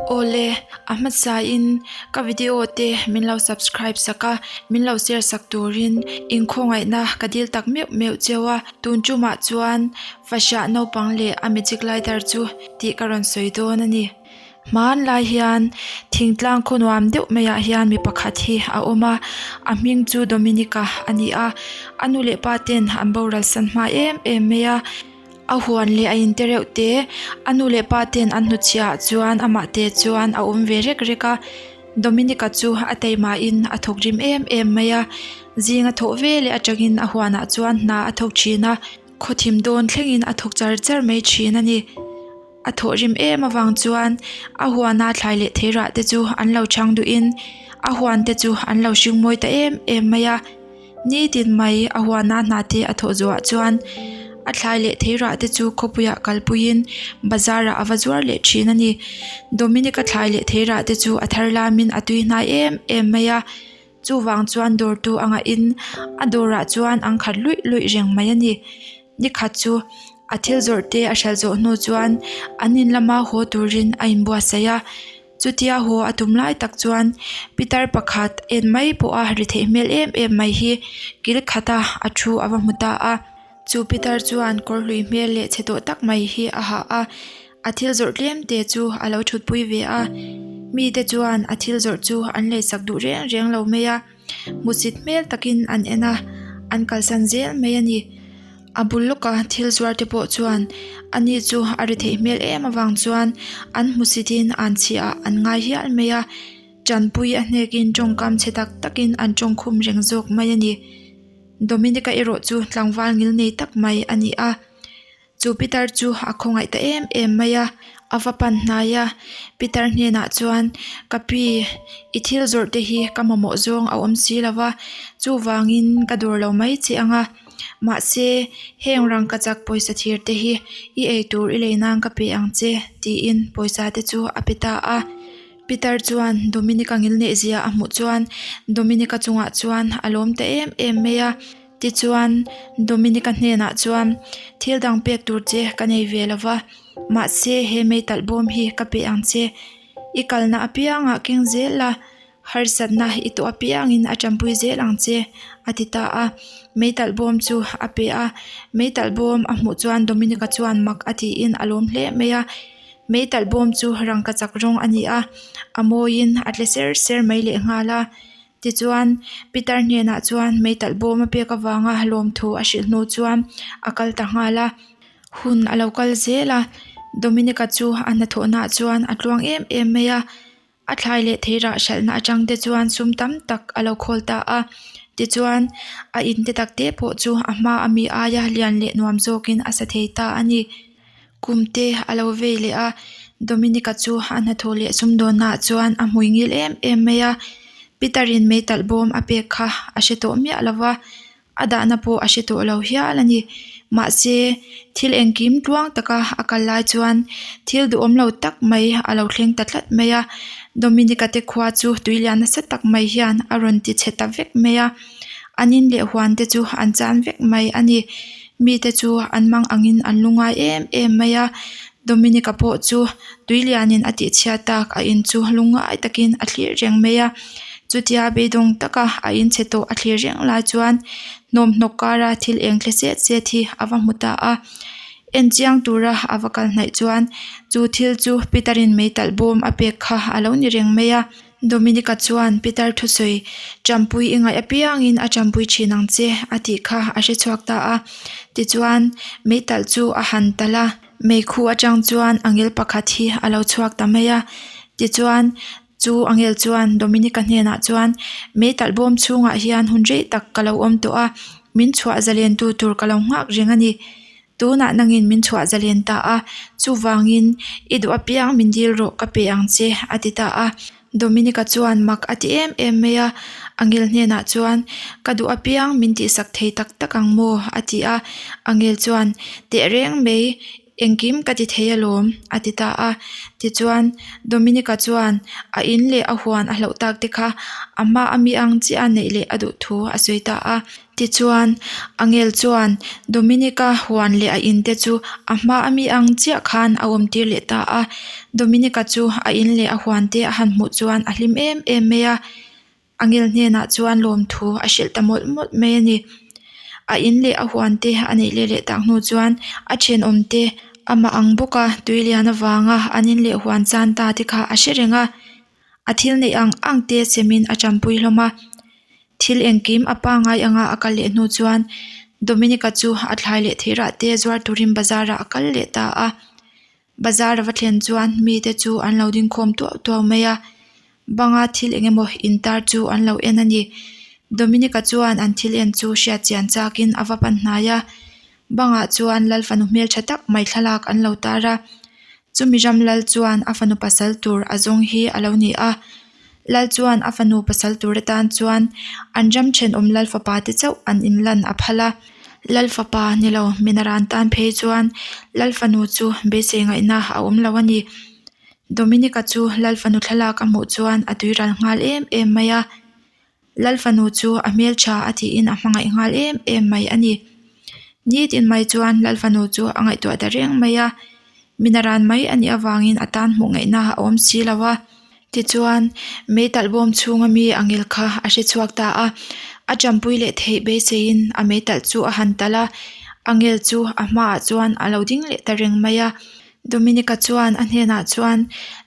Awle, a hmasain ka video te min lo subscribe sak a, min lo share sak turin inkhawngaihna ka dil tak meuh meuh cheu a, tun tumah chuan fahrah naupang leh a magic lighter chu tih ka rawn sawi dawn a ni. Hmanlai hian thingtlang khaw nuam deuh maiah hian mi pakhat hi a awm a, a hming chu Dominica a ni a, a nu leh pa ten an boral san hma em em mai a. A huan leh a in te reuh te a nu leh pa ten an hnutchhiah ah chuan amah te chuan a awm ve rek rek a Dominica chu a taima in a thawk rim em em mai a zing a thawh ve leh atangin a huan ah chuan hna a thawk thin a khawthim dawn thlengin a thawk char char mai thin a ni a thawh rim em avang chuan a huana thlai leh thei rah te chu an lo chang duh in a huan te chu an lo hring mawi ta em em mai a. Nitin mai a huana hna te a thawh zuah chuan a thlai leh thei rah te chu khawpuiah kalpuiin bazar ah a va zuar leh thin a ni. Dominic-a thlai leh thei rah te chu a thar lamin a tui hnai em em mai a, chuvang chuan dawrtu a ngahin a dawrah chuan an khat luih luih reng mai a ni. Nikhat chu a thil zawrh te a hralh zawh hnu chuan an in lama haw turin a inbuatsaih a. Chutia haw a tum lai tak chuan pitar pakhat en mai pawha ri theih hmel em em mai hi kil khata a thu a va hmu ta a. Chu pitar chuan kawr hlui hmel leh chhe tawh tak mai hi a hah a, a thil zawrh tlem te chu a lo thutpui ve a. Mite chuan a thil zawrh chu an leisak duh reng reng lo mai a. Hmusit hmel takin an en a, an kalsan zel mai a ni. A bul lawka thil zuar te pawh chuan ani chu a ri theih hmel em avang chuan an hmusitin an chhiah an ngai hial mai a, tanpui a hnekin tawngkam chhe tak takin an tawngkhum reng zawk mai a ni. Dominica erawh chu tlangval ngil nei tak mai a ni a. Chu Peter chu a khawngaih ta em em mai a, a va pan hnai a. Peter hnenah chuan, Ka pi, i thil zawrh te hi ka mamawh zawng a awm si lo va, chuvangin ka dawr lo mai che ang a. Mahse, heng rangkachak pawisa thir te hi i ei tur i lei nan ka pe ang che, tiin pawisa te chu a pe ta a. Peter chuan Dominica ngilneihzia a hmuh chuan Dominica chungah chuan a lawm ta em em mai a. Tichuan, Dominica hnenah chuan, Thil dang pek tur che ka nei ve lo va, mahse he meitalh bawm hi ka pe ang che. I kalna apiangah keng zel la, harsatna i tawh apiangin a tanpui zel ang che, a ti ta a. Meitalh bawm chu a pe a, meitalh bawm a hmuh chuan Dominica chuan mak a tiin a lawm hle mai a. Meitalh bawm chu rangkachak rawng a ni a, a mawiin a tle ser ser mai lehnghal a. Tichuan, Peter hnenah chuan meitalh bawm a pek avanga lawmthu a hrilh hnu chuan a kal ta nghal a. Hun a lo kal zel a, Dominica chu a hnathawhnaah chuan a tluang em em mai a. A thlai leh thei rah hralhna atang te chuan sum tam tak a lo khawl ta a. Tichuan, a in te tak te pawh chu a hma ami aia lian leh nuam zawkin a sa thei ta a ni. Kum te a lo vei leh a, Dominica chu a hnathawh leh sumdawnnaah chuan a hmui ngil em em mai a, Peter-in meitalh bawm a pek kha a hre tawh miah lo va, a dahna pawh a hre tawh lo hial a ni. Mahse, thil engkim tluang taka a kal lai chuan thil duhawm lo tak mai a lo thleng ta tlat mai a, Dominica te khua chu tui lian nasa tak mai hian a rawn ti chhe ta vek mai a, an in leh huan te chu an chan vek mai a ni. Mite chu an mang angin an lu ngai em em mai a, Dominica pawh chu tui lianin a tihchhiat tak a in chu lu ngai takin a thlir reng mai a. Chutia beidawng taka a in chhe tawh a thlir reng lai chuan hnawmhnawk kara thil eng tle set set hi a va hmu ta a. En chiang tura a va kal hnaih chuan chu thil chu Peter-in meitalh bawm a pek kha a lo ni reng mai a. Dominica chuan Peter thusawi Champui i ngaih apiangin a champui thin ang che a tih kha a hre chhuak ta a. Tichuan, meitalh chu a han talh a, meikhu atang chuan angel pakhat hi a lo chhuak ta mai a. Tichuan, chu angel chuan Dominica hnenah chuan, Meitalh bawm chhungah hian hun rei tak ka lo awm tawh a, min chhuah zalentu tur ka lo nghak reng a ni. Tunah nangin min chhuah zalen ta a, chuvangin i duh apiang min dil rawh ka pe ang che, a ti ta a. Dominica chuan mak a ti em em mai a, Angel hnenah chuan, Ka duh apiang min tihsak thei tak tak ang maw? a ti a. Angel chuan, Tehreng mai. Engkim ka ti thei alawm, a ti ta a. Tichuan, Dominica chuan a in leh a huan a hloh tak te kha a hma a mi ang chiah a neih leh a duh thu a sawi ta a. Tichuan, Angel chuan Dominica huan leh a in te chu a hma a mi ang chiah khan a awm tir leh ta a. Dominica chu a in leh a huan te a han hmuh chuan a hlim em em mai a. Angel hnenah chuan lawmthu a hrilh ta mawlh mawlh mai a ni. A in leh a huan te a neih leh leh tak hnu chuan a thenawm te amah ang bawka tui lian avanga an in leh huan chan ta te kha a hre reng a. A thil neih ang ang te chemin a tanpui hlawm a. Thil engkim a pangngai anga a kal leh hnu chuan Dominica chu a thlai leh theih rah te zuar turin bazar ah a kal leh ta a. Bazar a va thlen chuan mite chu an lo ding khawm tuau tuau mai a, banga thil eng emaw intar chu an lo en a ni. Dominica chuan an thil en chu hriat chian chakin a va pan hnai a, bangah chuan lal fanu hmeltha tak mai thlalak an lo tar a, chumi ram lal chuan a fanu pasal tur a zawng hi a lo ni a. Lal chuan a fanu pasal tur atan chuan an ram thenawm lal fapa te chauh an inlan a phal a. Lal fapa ni lo minaran tan phei chuan lal fanu chu beisei ngaihna a awm lo a ni. Dominica chu lal fanu thlalak a hmuh chuan a tuiral nghal em em mai a. Lal fanu chu a hmeltha a tiin a hmangaih nghal em em mai a ni. Nitin mai chuan Lal fanu chu a ngaihtuah ta reng mai a, minaran mai a nih avangin a tan hmuh ngaihna a awm si lo a. Tichuan, meitalh bawm chhunga mi a ngil kha a hre chhuak ta a, a champui leh theih beiseiin a meitalh chu a han talh a, a ngel chu a hmaah chuan a lo ding leh ta reng mai a. Dominica chuan a hnenah chuan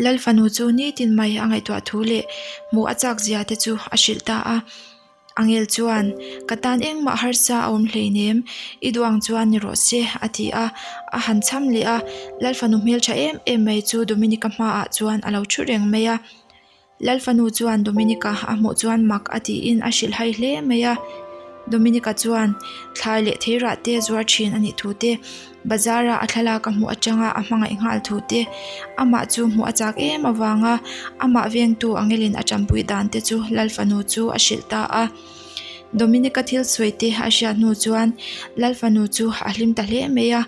Lal fanu chu nitin mai a ngaihtuah thu leh hmuh a chak zia te chu a hrilh ta a. Angel chuan, Ka tan engmah harsa a awm hleinem, i duh ang chuan ni rawh se, a ti a. A han cham leh a, Lal fanu hmeltha em em mai chu Dominica hmaah chuan a lo thu reng mai a. Lal fanu chuan Dominica a hmuh chuan mak a tiin a hrilh hai hle mai a. Dominica chuan thlai leh theirah te zuar thin a nih thu te, bazar a a thlalak a hmuh atanga a hmangaih nghal thu te, amah chu hmuh a chak em avanga amah vengtu angelin a tanpui dan te chu Lal fanu chu a hrilh ta a. Dominica thil sawi te a hriat hnu chuan Lal fanu chu a hlim ta hle mai a,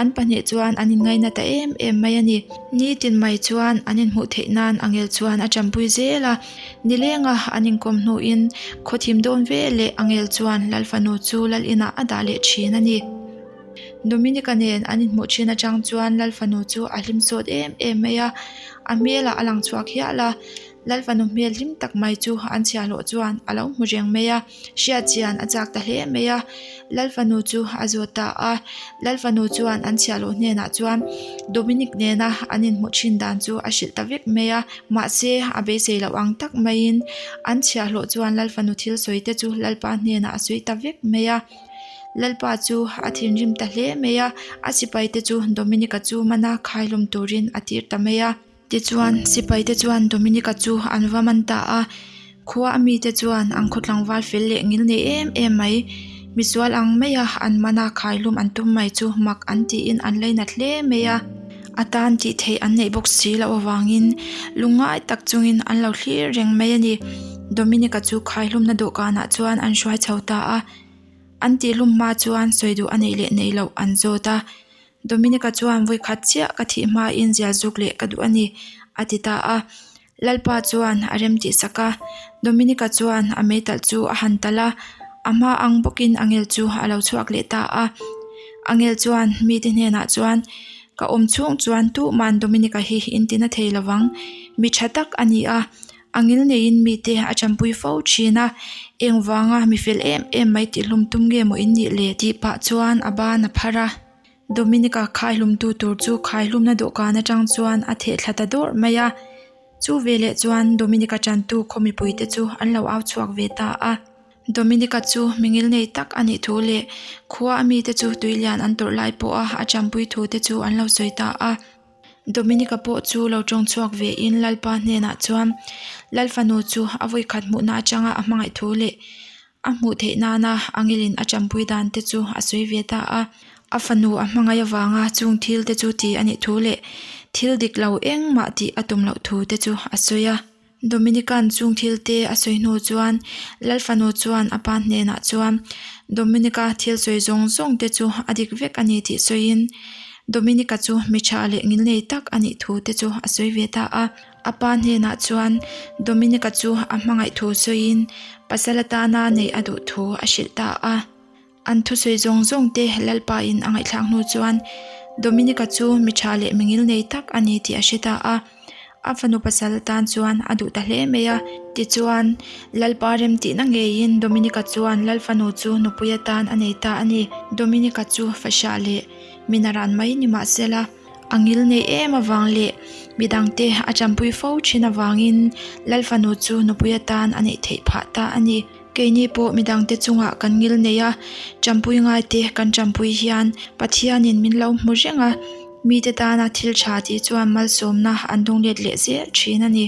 an pahnih chuan an inngaina ta em em mai a ni. Nitin mai chuan an inhmuh theih nan Angel chuan a tanpui zel a, nilenga an inkawm hnuin khawthim dawn ve leh Angel chuan Lal fanu chu Lal inah a dah leh thin a ni. Dominica nen an inhmuh thin atang chuan Lal fanu chu a hlim sawt em em mai a, a hmelah a lang chhuak hial a. Lal fanu hmel hlim tak mai chu an chhiahhlawh chuan a lo hmu reng mai a, hriat chian a chak ta hle mai a. Lal fanu chu a zawt ta a, Lal fanu chuan an chhiahhlawh hnenah chuan Dominic nena an inhmuh thin dan chu a hrilh ta vek mai a. Mahse, a beisei loh ang tak maiin an chhiahhlawh chuan Lal fanu thil sawi te chu Lalpa hnenah a sawi ta vek mai a. Lalpa chu a thinrim ta hle mai a, a sipai te chu Dominic-a chu mana khaihlum turin a tir ta mai a. Tichuan, sipaite chuan Dominica chu an va man ta a, khua a mite chuan an khaw tlangval fel leh ngil nei em em mai. Misual ang maia an mana khaihlum an tum mai chu mak an tiin an lainat hle mai a. A tan tih theih an neih bawk si loh avangin lungngai tak chungin an lo thlir reng mai a ni. Dominica chu khaihlumna dawhkanah chuan an hruai chho ta a. An tihhlum hma chuan sawi duh a neih leh neih loh an zawt a. Dominica chuan vawikhat chiah ka thih hmain zial zuk leh ka duh a ni, a ti ta a. Lalpa chuan a rem tih sak a. Dominica chuan a meitalh chu a han talh a, a hma ang bawkin Angel chu a lo chhuak leh ta a. Angel chuan mite hnenah chuan, Ka awm chhung chuan tuhman Dominica hi in tina thei lovang, mi tha tak a ni a, A ngil neiin mite a tanpui fo thin a, engvanga mi fel em em mai tihhlum tum nge maw in nih le? Tih pah chuan a ban a phar a. Dominica khaihlumtu tur chu khaihlumna dawhkan atang chuan a theh thla ta dawrh mai a. Chu veleh chuan Dominica tantu khaw mipuite chu an lo au chhuak ve ta a. Dominica chu mi ngil nei tak a nih thu leh khua a mite chu tuilian an tawrh lai pawha a tanpui thu te chu an lo sawi ta a. Dominica pawh chu lo tawng chhuak ve in Lalpa hnenah chuan Lal fanu chu a vawikhat hmuhna atanga a hmangaih thu leh a hmuh theih nana angilin a tanpui dan te chu a sawi ve ta a. A fanu a hmangaih avanga chung thil te chu ti a nih thu leh thil dik lo engmah tih a tum loh thu te chu a sawi a. Dominican chung thil te a sawi hnu chuan Lal fanu chuan a pa hnenah chuan Dominica thil sawi zawng zawng te chu a dik vek a ni tih sawiin. Dominic-a chu mi tha leh ngilnei tak a nih thu te chu a sawi ve ta a. A pa hnenah chuan Dominic-a chu a hmangaih thu sawiin pasal atana neih a duh thu a hrilh ta a. An thusawi zawng zawng te Lalpa in a ngaihthlak hnu chuan Dominic-a chu mi tha leh mi ngilnei tak a ni tih a hre ta a. A fanu pasal tan chuan a duh ta hle mai a. Tichuan, Lalpa remtihna ngeiin Dominic-a chuan Lal fanu chu nupui atan a nei ta a ni. Dominic-a chu fahrah leh minaran mai ni mahsela, A ngil nei em avang leh midangte a tanpui fo thin avangin Lal fanu chu nupui atan a neih theih phah ta a ni. Keini pawh midangte chungah kan ngil nei a, tanpui ngaite kan tanpui hian Pathianin min lo hmu reng a, mite tana thil tha tih chuan malsawmna an dawng let leh zel thin a ni.